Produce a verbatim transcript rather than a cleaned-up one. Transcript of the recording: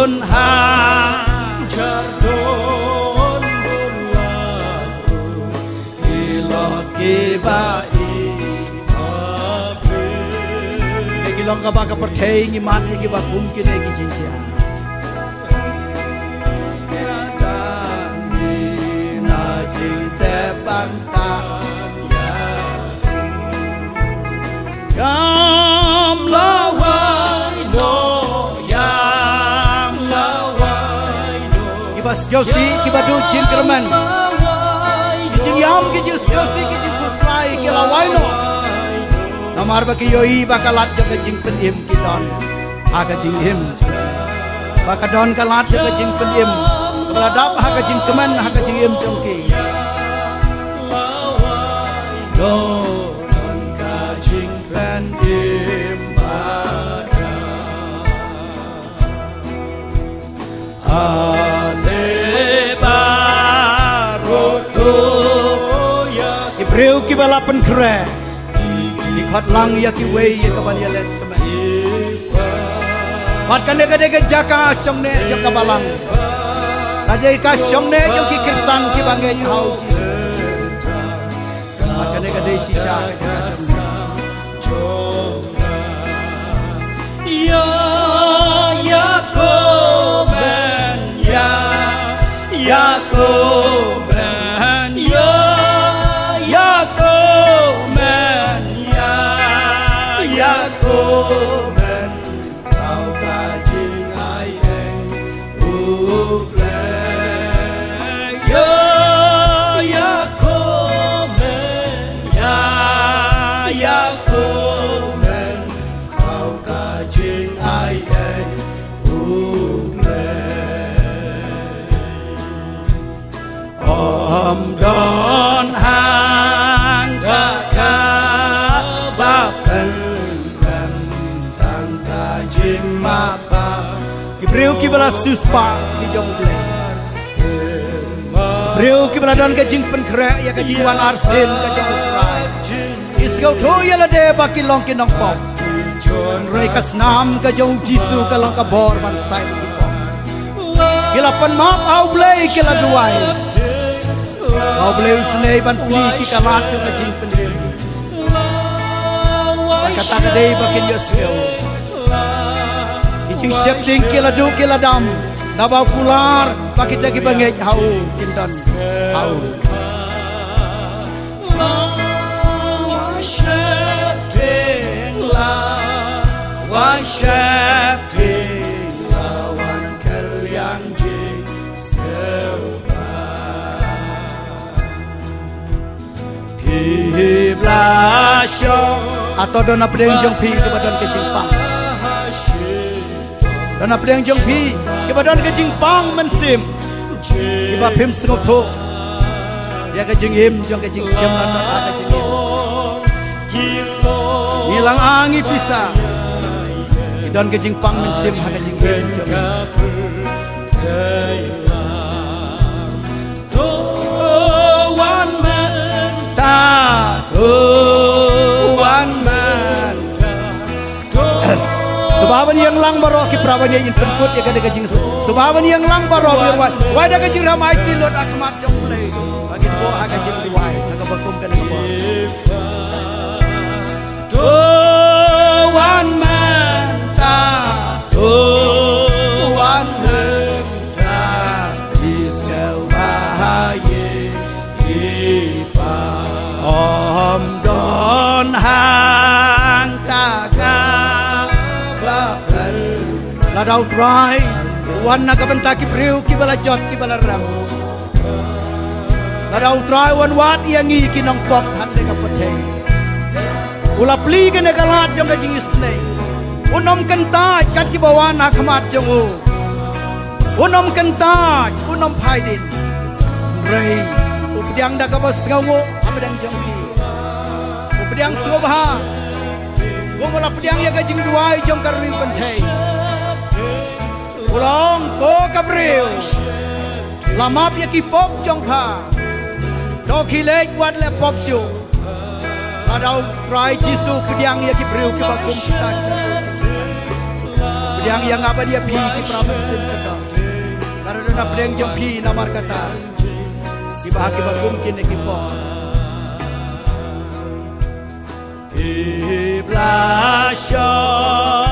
Hang jar don don la ki lot ki ba i ha phi. Ki long kaba ka pyrthei ngi mad ïa kiba kum kine ki jingjia. Ïa dang ngi na jingtep ban tam ïa. Kam lawai noh, kam lawai noh. Kiba sngewsih, kiba duh jingkyrmen. Ki jingïam, ki jingsngewsih, ki jingkhuslai, ki lawai noh. Namar ba ki ïohi ba ka lad jong ka jingpynim ki don ha ka jingim. Ba ka don ka lad jong ka jingpynim. Ba la dap ha ka jingkmen, ha ka jingim jong ki. Don ka jingpynim ba da. Ale baroh to ïa ki briew kiba la pynkhreh. Ki khot lang ïa kiwei ïa ka ban ïaleh kmen. Bad kane ka dei ka jaka shongneh jong ka balang. Ka dei ka shongneh jong ki Khristan kiba ngeit ha u Jisu. Bad kane ka dei shisha ka jaka shongneh. Ïa, ïa ko men, ïa, ïa ko men, ïa, ïa ko men, ïa, ïa ko men. Kau ka jingai eng u Blei. Ïa, ïa ko men, ïa, ïa ko men. Kau ka jingai eng u Blei. Ym don hangta kaba pynrem tang ka jingmap. Ki briew kiba la siewspah ki jong U Blei. Briew kiba la don ka jingpynkhreh ïa ka jingwan arsien ka jong U Trai. Ki sngewthuh ïa lade ba ki long ki nongpop. Hynrei ka snam ka jong U Jisu ka long ka bor ban sait ki pop. Ki la pan map ha U Blei, ki la duwai. Ba U Blei un snei ban plie ki ka lad jong ka jingpynim. Bad kata ka dei ba kin ïohsngew. Ki jingsheptieng ki la duh ki la dam. Naba u kular ba kita kiba ngeit ha u kin don ha u. Wan sheptieng la, wan sheptieng la, wan kylliang jingsngewbha. Phi bla shong. Hato don na pdeng jong phi kiba don ka jingpang? Don na pdeng jong phi kiba don ka jingpang mynsiem, kiba phim sngewthuh ïa ka jingim jong ka jingshim ranmat ha ka jingim. Ngi la nga ngi pisa. Ngi don ka jingpang mynsiem ha ka jingim jong ngi. To wan mynta, to wan mynta. Sngewbha ban ïeng lang baroh ki para bangeit, ngin pynkut ïa kane ka jing. Sngewbha ban ïeng lang baroh, ngin wai, wai da ka jingrhem aiti lut ha khmat jong U Blei. Ba ngin buh ha ka jingduwai ha kaba kum kane ka bor. To wan mynta, to wan mynta. Israel ba ha ïing i pa. Ym don hangta kaba pher. Lada U Trai u wan na ka bynta ki briew kiba la jot kiba la rem. Lada U Trai u wan wad ïa ngi ki nongpop ha kane ka pyrthei. U la plie kane ka lad jong ka jingisynei. Un ym kyntait kat kiba wan ha khmat jong u. Un ym kyntait, un ym phai dien. Hynrei u pdiang da kaba sngewnguh ha pdeng jong phi. U pdiang sngewbha. Kum u la pdiang ïa ka jingduwai jong ka ri kynthei. U la ong, ko ka briew, la map ïa ki pop jong pha. To khie leit wat leh pop shuh. Lada U Trai Jisu pdiang ïa ki briew kiba kum kita, kita. Ïa nga bad ïa phi ki para bangeit kata, la rat na pdeng jong phi namar kata. Kiba ha kiba kum kine ki por. Ki bla shong